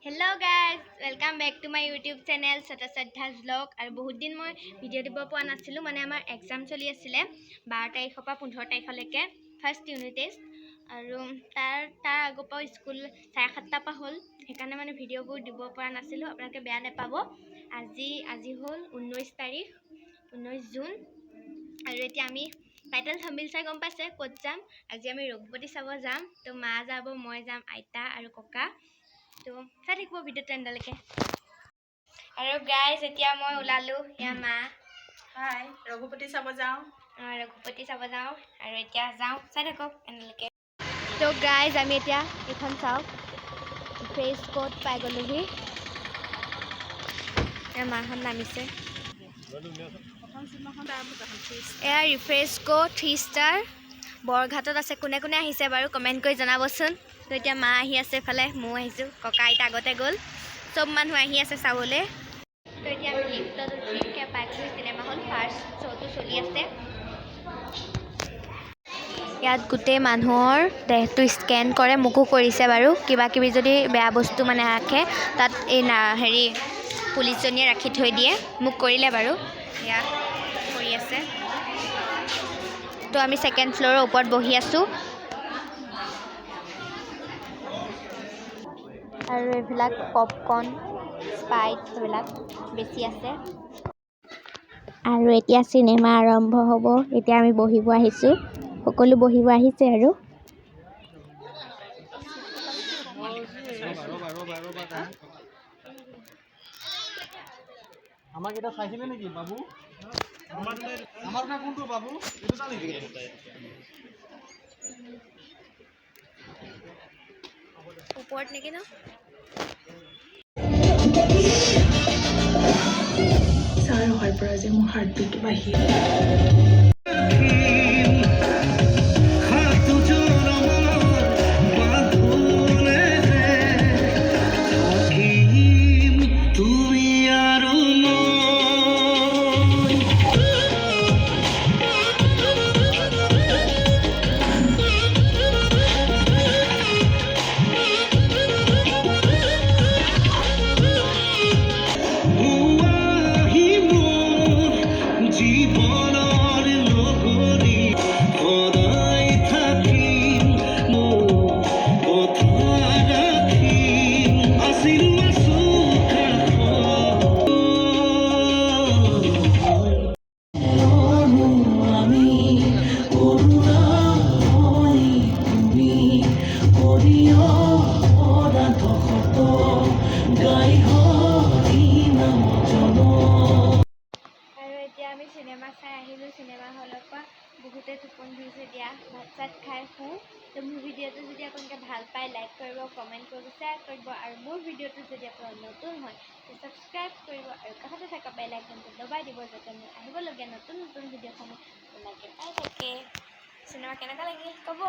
Hello guys, welcome back to my YouTube channel Shatashraddha vlog. আৰু বহুত দিন মই ভিডিঅ' দিব পৰা নাছিলোঁ, মানে আমাৰ এক্সাম চলি আছিলে 12 তাৰিখৰ পৰা 15 তাৰিখলৈকে ফাৰ্ষ্ট ইউনিট টেষ্ট। আৰু তাৰ তাৰ আগৰ পৰাও স্কুল 7:30ৰ পৰা হ'ল, সেইকাৰণে মানে ভিডিঅ'বোৰ দিব পৰা নাছিলোঁ। আপোনালোকে বেয়া নাপাব। আজি হ'ল 19 তাৰিখ, 19 জুন। আৰু এতিয়া আমি টাইটেল, থাম্বনেইল চাই গম পাইছে ক'ত যাম। আজি আমি ৰঘুপতি চাব যাম। তো মা যাব, মই যাম, আইতা আৰু ককা। তো চাই থাকিব ভিডিঅ'টো এণ্ডলৈকে। আৰু গাইজ, এতিয়া মই ওলালোঁ। এয়া মা। হাই, ৰঘুপতি চাব যাওঁ। ৰঘুপতি চাব যাওঁ আৰু এতিয়া যাওঁ, চাই থাকক এণ্ডলৈকে। তো গাইজ, আমি এতিয়া এইখন চাওক, ফ্ৰেছ ক'ত পাই গ'লোহি। এয়া মাহঁত নামিছে। এয়া ৰিফ্ৰেছ 3 ষ্টাৰ বৰঘাটত আছে। কোনে কোনে আহিছে বাৰু কমেণ্ট কৰি জনাবচোন। তো এতিয়া মা আহি আছে এফালে, ময়ো আহিছোঁ, ককা আইতা আগতে গ'ল, চব মানুহ আহি আছে চাবলৈ। তো এতিয়া আমি লিফ্টত উঠি পাই গ'লোঁ চিনেমা হল। ফাৰ্ষ্ট শ্ব'টো চলি আছে। ইয়াত গোটেই মানুহৰ দেহটো স্কেন কৰে, মোকো কৰিছে বাৰু। কিবা কিবি যদি বেয়া বস্তু মানে ৰাখে তাত, এই না হেৰি পুলিচজনীয়ে ৰাখি থৈ দিয়ে। মোক কৰিলে বাৰু, এয়া কৰি আছে। তো আমি ছেকেণ্ড ফ্ল'ৰৰ ওপৰত বহি আছোঁ। আৰু এইবিলাক পপকৰ্ণ, স্প্ৰাইট সেইবিলাক বেছি আছে। আৰু এতিয়া চিনেমা আৰম্ভ হ'ব। এতিয়া আমি বহিব আহিছোঁ, সকলো বহিব আহিছে। আৰু ৰ'বা, ৰ'বা, ৰ'বা। আমাক এতিয়া চাইছিলে নেকি বাবু? আমাৰ না কোনটো বাবু? এইটো চা নেকি? ওপৰত নেকি ন? ছাৰ অহাৰ পৰা যে মোৰ হাৰ্টবিটটো বাঢ়ি থাকিম তুমি আৰু মই। আহি মোৰ জীৱনৰ লগৰী, সদায় থাকিম, মোৰ কথা ৰাখিম, আছিলো, আছো কাষত। আমি কৰোণাময়ী তুমি কৰি অপৰাধ শত, গাই হৰি নাম জন। আৰু এতিয়া আমি চিনেমা চাই আহিলোঁ চিনেমা হলৰ পৰা। বহুতে টোপনি ধৰিছে, দিয়া ভাত চাত খাই শুওঁ। তো মোৰ ভিডিঅ'টো যদি আপোনালোকে ভাল পায়, লাইক কৰিব, কমেণ্ট কৰিব, শ্বেয়াৰ কৰিব। আৰু মোৰ ভিডিঅ'টো যদি আপোনালোক নতুন হয়, ছাবস্ক্ৰাইব কৰিব আৰু কাষতে থকা বেল আইকনটো দবাই দিব, যাতে মোৰ আহিবলগীয়া নতুন নতুন ভিডিঅ'সমূহ আপোনালোকে পাই থাকে। চিনেমা কেনেকুৱা লাগিল ক'ব।